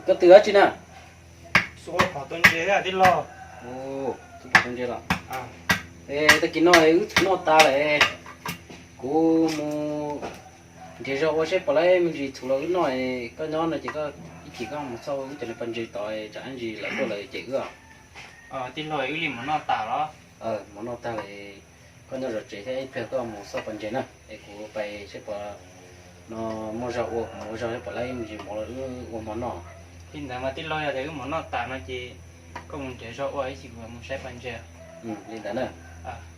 Koj twb ua dab tsi na? Xub phom tua ntses tij laug. Xub phom tua ntses los? Es tag kis no wb txhuv noj tas lawm, kuv mus nrhiav zog ua seb puas laib me ntsis txhuv los wb noj. Koj nyob no ces koj ib chim koj mus xauj wb cov niag pas ntses tod tsam ib ntsis lawv tuaj lawv cem wb os. Tij laug, wb li mus noj tas los? Mus noj tag lawm, koj nyob zov tsev thiab ib pliag koj mus xauj pas ntses na, es kuv pais seb puas no muaj zog ua, kuv mus ua zog seb puas laib me ntsis mov los wb ua hmo noj. Li ntawd mas tij laug, yog tias wb mus noj tas no ces koj mus nrhiav zog ua ib chim kuv mus saib pas ntses. Li ntawd na.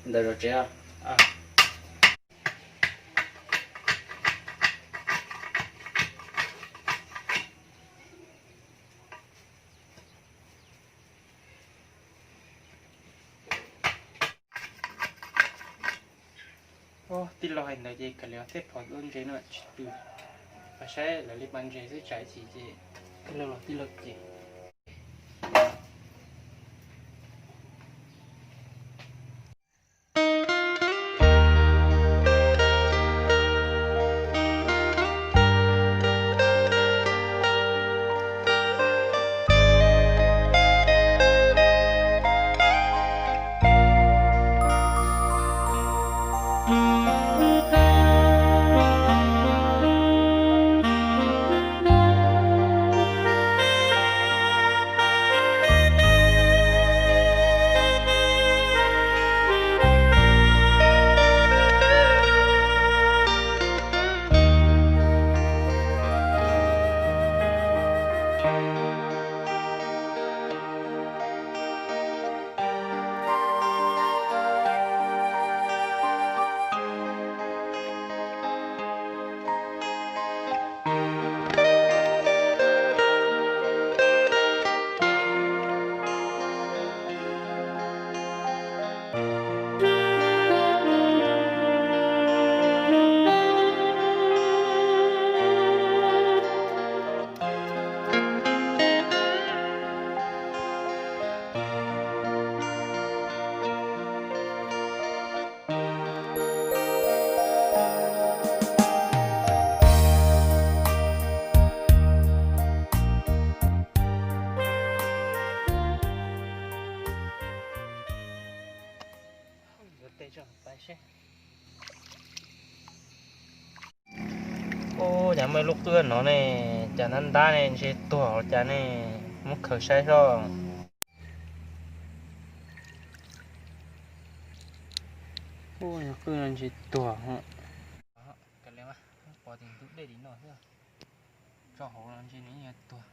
Li ntawd zov tsev. Tij laug hais ntawd ces kav liam, tej phom tua ntses no tsis pw, pais saib lawv li pas ntses xwb tsam ib chim ces tij laug los tij laug cem. Ub, cas muaj ib lub qwj no ne, cas ntab ntab ne, ntshe tuag los cas ne, muab khaws saib soj. Ub, qwj no ntshe tuag. Kav liam, pov tis ntug dej li no xwb, tso hauv los ntshe nws yuav tuag.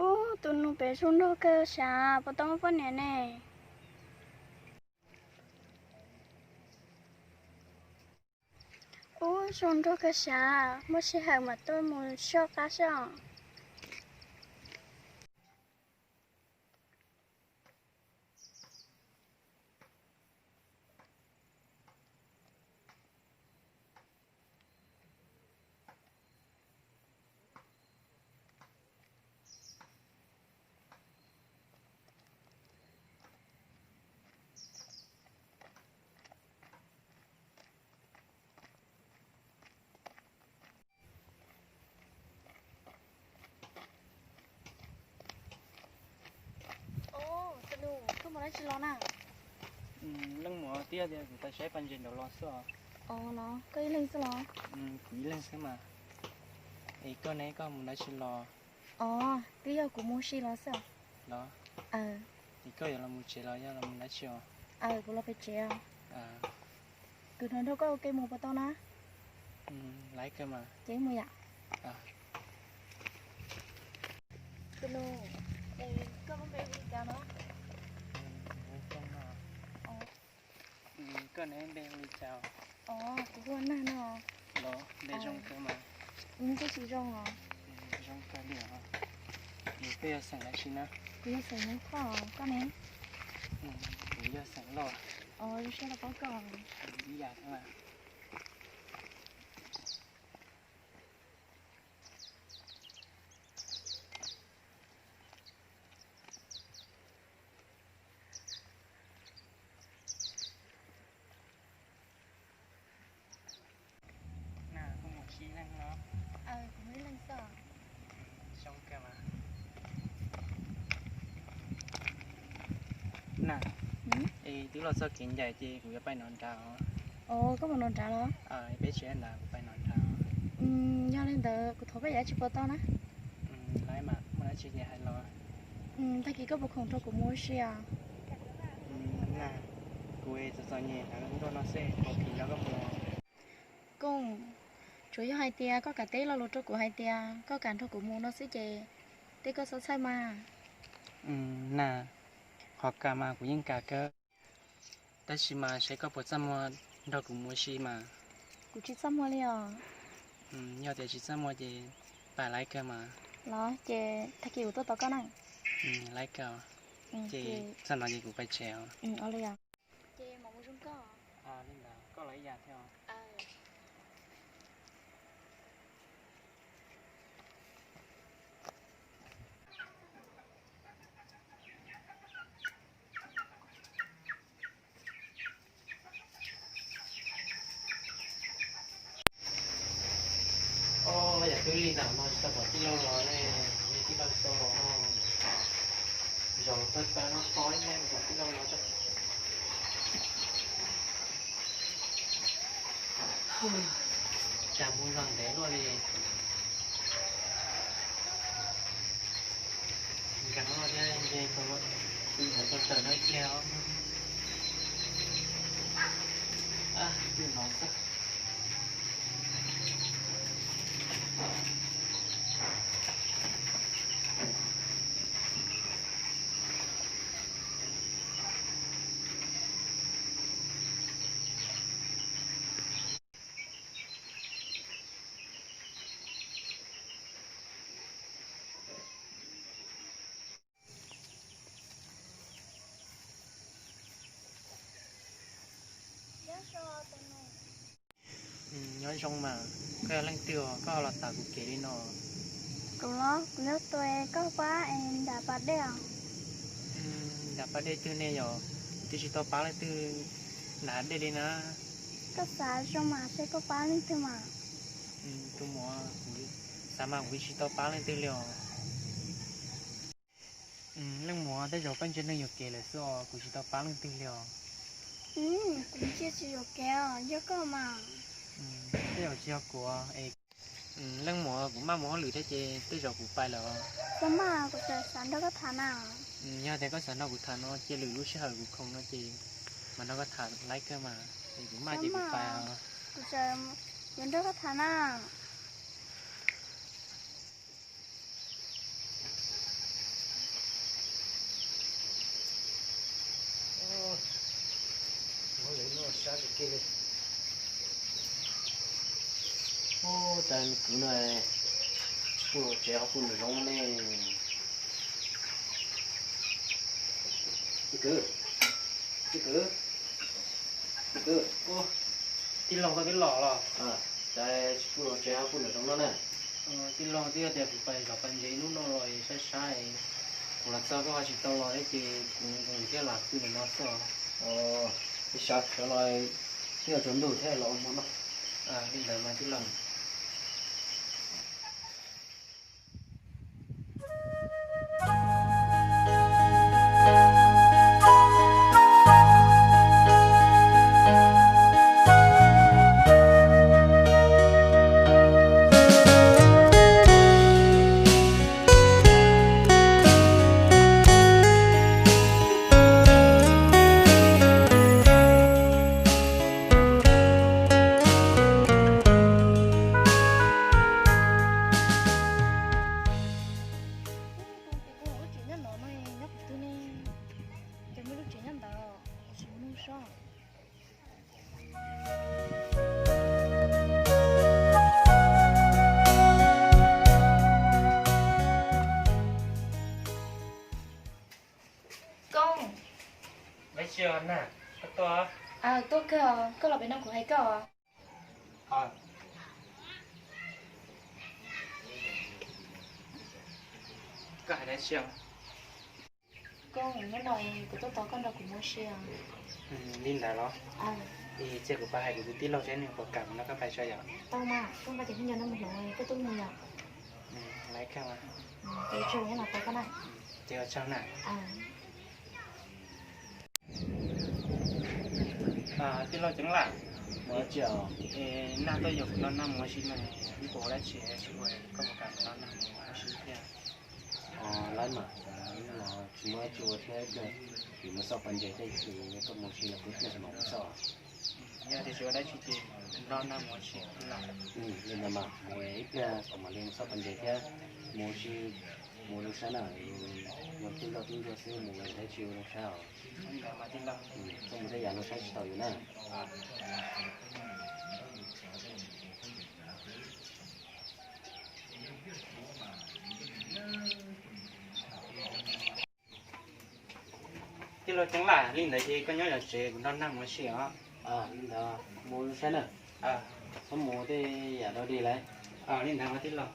Ub, tus nus pem zoo nraug kawg sav, puas tau muaj poj niam ne? Ub, zoo nraug kawg sav, muaj sij hawm mam tuaj mus soj qab soj. Tus nus, koj mus dab tsi los na? Leej muam, twb yog tias kuv pais saib pas ntses nraud los xwb os. Los koj ib leeg xwb los? Kuv ib leeg xwb mas. Es koj ne, koj mus dab tsi los? Os, twb yog kuv mus ua si los xwb. Los? Es koj yuav los mus tsev los yog los mus dab tsi os? Kuv los pem tsev os. Kuv hnov nrog koj ua ke mus puas tau na? Laiv kawg mas. Ces mus yom. Tus nus, es koj lub npe hu li cas no? Koj ne, npe hu li cas? Os, kuv hu ua Nag no. Los npe zoo kawg mas. Koj tsis zoo os? Zoo kawg li os. Es koj yog xeem dab tsi na? Kuv yog xeem Hmoob Thoj, koj ne? Kuv yog xeem Lauj. Ua zoo siab tau paub koj. Na, koj mus ib leeg los? Kuv mus ib leeg xwb. Zoo kawg mas. Na, es twb los txog kev ncaim ces kuv yuav pais nov nrad os. Koj mus nov nrad los? Peb tsev nrad, kuv pais nov nrad. Yog li ntawd kuv thov koj yav tsis puas tau na. Lawv mas muaj dab tsi ces hais los. Tag kis koj puas khoom nrog kuv mus ua si os? Na, kuv txom txom nyem heev, nrog no xwb, kuv kis nrog koj mus. Koj, tsuas yog hais tias koj kam teb lo lus rau kuv hais tias koj kam nrog kuv mus no xwb ces teb koj txhob txhawj mas. Na, qhov kam mas kuv yeej kam kawg, tab sis mas saib koj puas txaj muag nrog kuv mus ua si mas. Kuv tsis txaj muag li os. Yog tias tsis txaj muag ces pais laiv kawg mas. Los ces tag kis kuv tuaj tos koj na. Laiv kawg, ces txog no ces kuv pais tsev os. Ces mam mus zoo koj. Li ntawd koj los ib yam thiab os. Ob, yam twb li ntawm no tsis tau pom tij laug los ne, tij laug tsis tau los no. Zaum pab pab no pom ib leeg pom tij laug los tso. Cas mus zog ntev luaj li. Nkag no thiab nce tau, tau tawm no ib pliag os. Twb no xwb. Nyob zoo mas, koj yog leej twg os, koj ho los tham kuv kev li no? Kuv los kuv yog tus koj pab es nram pas dej os. Nram pas dej twg ne yom? Twb tsis tau pab leej twg nram dej li na. Koj xav zoo mas seb koj pab leej twg mas. Tus muam, kuv xav mas kuv tsis tau pab leej twg li os. Leej muam, tej zaum koj ntsia neeg yuam kev lawm xwb os, kuv tsis tau pab leej twg li os. Kuv ntsia tsis yuam kev os, yog koj mas. Tej zaum tsis yog kuv es. Leej muam, kuv maj mus hauj lwm thiab ces tej zaum kuv pais lawm os. Xav mas kuv tseem xav nrog koj tham na. Yog tias koj xav nrog kuv tham no, cia lwm lub sij hawm kuv khoom no ces mam nrog koj tham laib kawg mas. Es kuv maj ces kuv pais os. Kuv tseem yuav nrog koj tham na. Ua li no sab kawg li. Ub, cas kwv no tsis pub los tsev ho pub nram zoov ne. Kwv, kwv, kwv, tij laug koj twb los los? Cas tsis pub los tsev ho pub nram zoov no na? Tij laug, twb yog tias kuv pais zov pas ntsev ib hnub no los saib saib, kuv los txog koj ho tsis tau los thiab ces kuv nkoos thiab lam pw ntawm no xwb os. Ib sawv sawv los twb yuav tsaus ntuj thiab los ua hmo noj. Li ntawd mas tij laug. Ces muaj lub tsev nyob ntawd, tsis mus sob. Koj, ua tsi na, koj Tuaj, tuaj kawg, koj los pem no kuv hais koj. Koj hais dab tsi? Koj hnub no kuv tuaj tos koj nrog kuv mus ua si. Li ntawd los? Es cia kuv pab hais kuv tus tij laug seb nws puas kam nrog koj pais tso yom. Tau mas, koj nqa cov khaub ncaws no mus hloov koj tuaj mus yom. Lawv kawg mas. Ces ua tsaug na. Tij laug Ceeb Laj, Nag tuaj yaum kuv noj nag mus ua si no, ib puas ua dab tsi es koj puas kam noj nag mus ua si thiab? Lawv mas, tsis muaj dab tsi ua thiab, vim mus xauj pov ntses thiab, ces koj mus ua si los kuv thiaj tsis mam mus xauj. Yog tias tsis ua dab tsi ces noj nag mus ua si. Li ntawd mas mus ib pliag kuv mam li mus xauj pov ntses thiab, mus ua si, mus zoo saib na, mus tej nkauj tej nruas xwb, mus dab tsi ua zoo saib os. Koj mus tej yam no saib tsis taus yus na. Tij laug Ceeb Laj, li ntawd ces koj nyob zov tsev, kuv nrog nag mus ua si os. Li ntawd mus zoo saib na, txhob mus tej yam dog dig lawm. Li ntawd mas tij laug.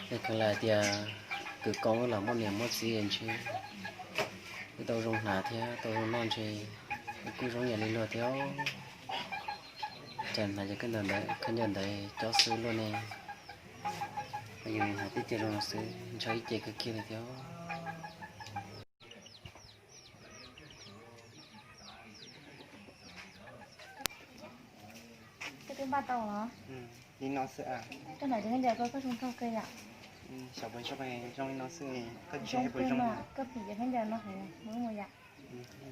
Ces kheev lam tias kwv koob los muaj niam muaj txiv ntshe wb tau zoo hnav thiab tau zoo noj ntshe wb kuj zoo yam li luag thiab. Cas hnav cov khaub ncaws ntawd, khaub ncaws ntawd cob xwb luaj ne. Yus hnav tib ce zoo no xwb ntshaw ib ce kawg kiag li thiab. Koj twb npaj tau los? Li no xwb. Koj hnav cov khaub ncaws ko koj zoo nraug kawg yom. Xyov puas zoo, zoo li no xwb, koj tsis hais puas zoo. Koj phim cov khaub ncaws no heev, mus mus yom. Nws qhov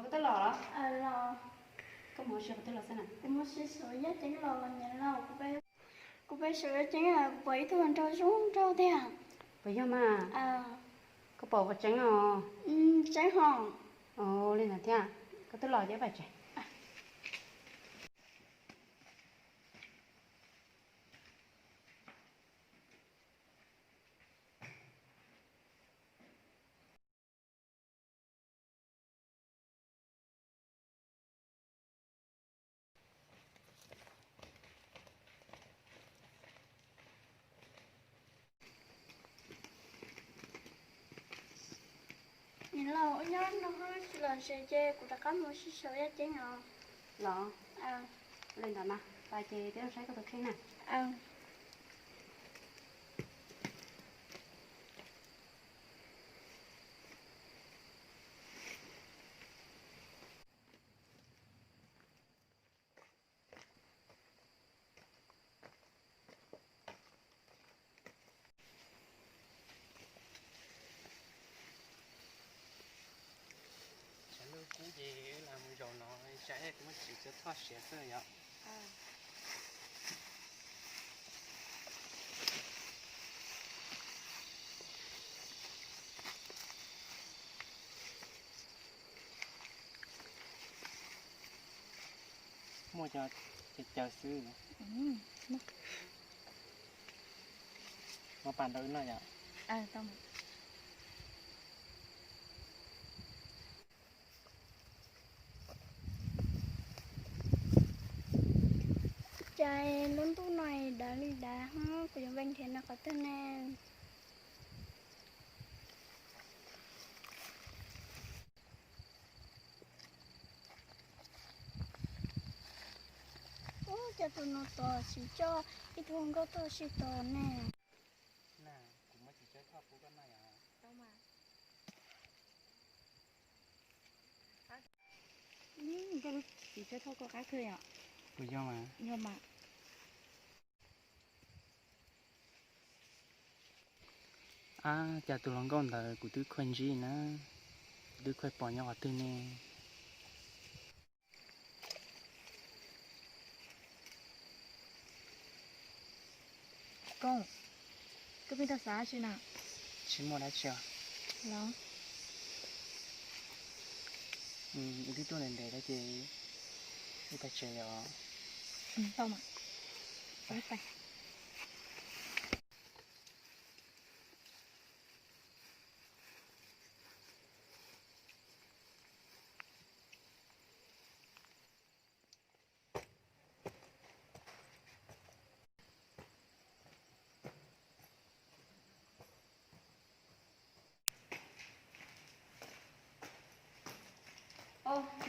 koj twb los los? Koj mus ua si qhov twg los xwb na? Kuv mus ua si saum yaj ceeb los los niam laus. Kuv pem saum yaj ceeb kuv pom ib tug hluas nraug zoo nraug tiag. Puas yog mas? Koj pom puas tseeb os? Tseeb hos. Ua li ntawd thiab, koj twb los ces pais tsev. Niam laus, wb nyob nrog koj ua si los ntshe ces kuv rov qab mus ua si saum yaj ceeb os. Los, li ntawd mas pais ces peb mus saib koj tus kheej na. Tshav ntuj kub ces wb lam mus zaum no, tsam kuv muab txiv cov thoj siav xwb yom. Muaj cov caws caws xwb. Muab pam rau wb noj yom. Cas lub ntuj no dav li dav, kuv yuav npee nrhiav noj qhov twg ne? Ub, cas tus no tos tsis coj ib tug nkauj tuaj ua si tos ne. Na, kuv muab txiv cov thoj pub koj noj yom. Koj lub txiv cov thoj koj qab kawg yom. Puas yog mas? Yog mas. Ab, cas tus hluas nkauj ntawd kuv twb khuaj ntsib na, kuv twb khuaj pom nyob qhov twg ne? Koob, koj pheej tau xav dab tsi na? Tsis muaj dab tsi os. Los, wb twb tuaj ntev ntev lawm ces wb pais tsev os. Tau mas.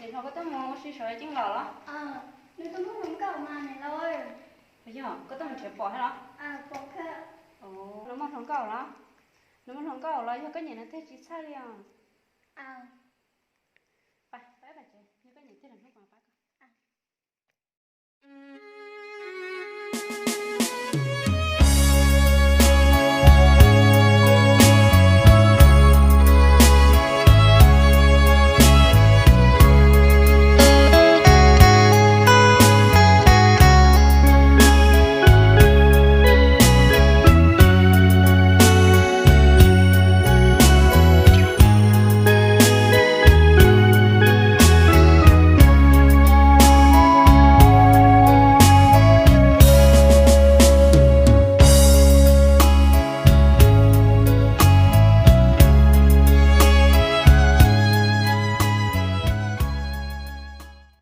Niam hluas, koj tuaj mus ua si saum ceeb los los? Nws tuaj muab hluas nkauj mas niam hluas. Yog koj tuaj mus nrhiav pom thiab los? Nws muaj hluas nkauj los? Nws muaj hluas nkauj los yog koj nyiam nws tiag tsis txhawj li os?